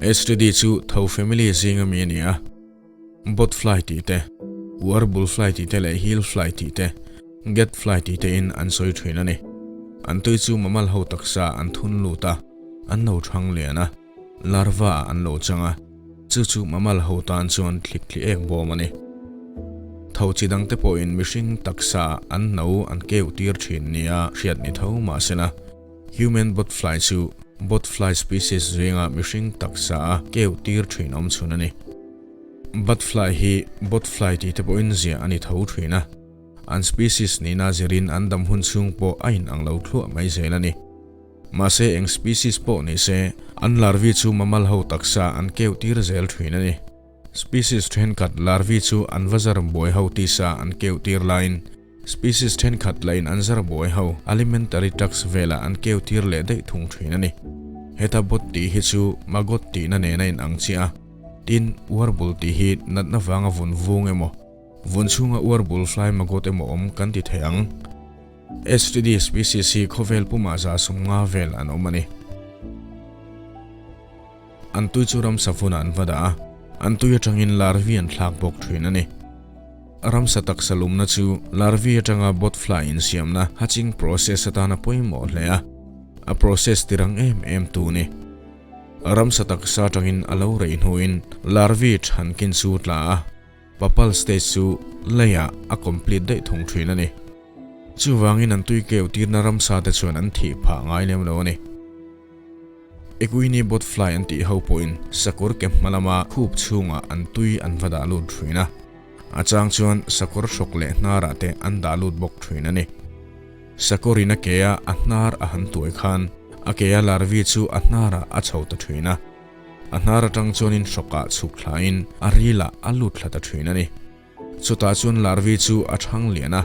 Oestridae chu tho family zinga mi a ni a. Botfly tih te, warble fly tih te leh hill fly tih te, get fly tih te in an sawi thin a ni. An tui chu mammal ho taksa an thun lut a, an lo thang lian a, larva ah an lo chang a, chu chu mammal ho tan chuan thlik thli ek bawm a ni. Tho chi dang te pawhin mihring taksa an no an keu tir thin nia hriat ni tho mahsela, Human botfly chu botfly species zinga mihring taksa a keu tir thin awm chhun a ni. Butfly hi botfly tih te pawhin ziah a ni tho thin a, an species nihna zirin an dam hun chhung pawh a inang lo thluah mai zel a ni. Mahse eng species pawh ni se, an larvae chu mammal ho taksa an keu tir zel thin a ni. Species thenkhat larvae chu an va zar buai ho tisa an keu tir laiin Species thenkhat lahin an zar buai ho alimentary tracts velah an keu tir leh daih thung thin a ni. Heta bot tih hi chu maggot tihna nen a inang chiah a, tin, uarbul tih hi natna vanga vun vung emaw, vun chhunga uarbul fly maggot emaw awm kan ti thei ang. Oestridae species hi khawvel pumah 150 vel an awm a ni. An tui chu ramsa vunah an va dah a, an tui atangin larvae an thlak bawk thin a ni. Ramsa taksa lumna chu larvae atanga botfly insiamna hatching process atana pawimawh hle a, a process tirang em em tu ni. Ramsa taksa atangin a lo rei hnuin larvae thankin chu tla a, pupal stage chu leiah a complete daih thung thin a ni. Chuvangin an tui keu tirna ramsa te chuan an thih phah ngai lem lo a ni. Equini botfly an tih ho pawhin sakawr ke hma lama khup chhungah an tui an va dah lut thin a, a chang chuan sakawr hrawk leh hnarah te an dah lut bawk thin a ni. Sakawrin a ke a a hnar a han tuai khan a ke a larvae chu a hnarah a chho ta thin a, a hnar atang chuanin hrawkah chhuk thlain a rilah a lut thla ta thin a ni. Chutah chuan larvae chu a thang lian a.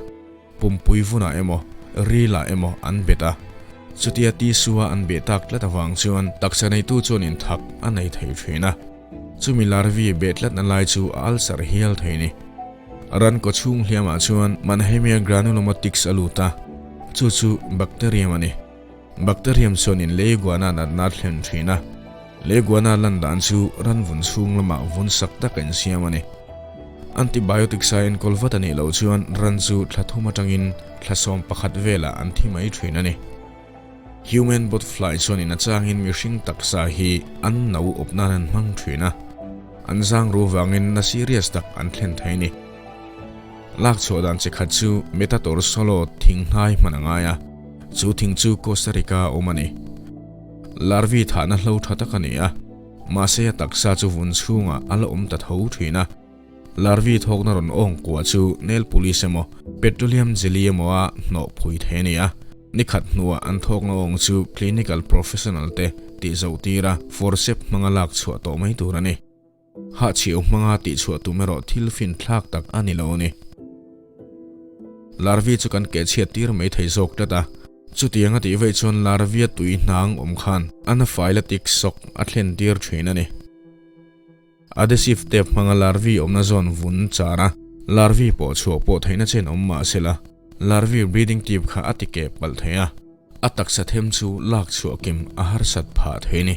Pumpui vunah emaw, rilah emaw an bet a. Chutia tissue-a an beh tak tlat avang chuan taksa neitu chuan inthak a nei thei thin a. Chumi larvae beh tlatna lai chu a ulcer hial thei ni. Ran kaw chhung hliamah chuan Mannheimia granulomatics a lut a, chu chu bacterium a ni. Bacterium chuan in leiguana natna a thlen thin a. Leiguana lan dan chu ran vun chhung lamah vun sak tak a insiam a ni. Antibiotics a enkawl vat a nih loh chuan ran chu thla thum atangin thla 11 velah an thi mai thin a ni. Human botfly chuan in a changin mihring taksa hi an no awp nan an hmang thin a. An zang ru vangin na serious tak an thlen thei a ni. Lak chhuah dan chi khat chu Metator Solo thing hnai hman a ngai a, chu thing chu Costa Rica a awm a ni. Larvae thahna hlo tha tak a ni a, mahse a taksa chu vun chhungah a la awm ta tho thin a. Larvae thawkna rawn awng kua chu nail polish emaw petroleum jelly emaw a hnawh phui thei a ni a. Ni khat hnuah an thawkna awng chu clinical professional te tih zoh tir a, forceps hmanga lak chhuah tawh mai tur a ni. Hahchhiau hmanga tihchhuah tum erawh thil fin thlak tak a ni lo a ni. Larvae chu kan keh chhiat tir mai thei zawk tlat a, chutiang a tih veih chuan larvae tui hnang awm khan anaphylactic shock a thlen tir thin a ni. Adhesive tape hmanga larvae awmna zawn vun char a, larvae pawh chhuah pawh theihna chen awm mah sela, larvae breeding tube kha a ti keh palh thei a, a taksa them chu lak chhuah kim a harsat phah thei a ni.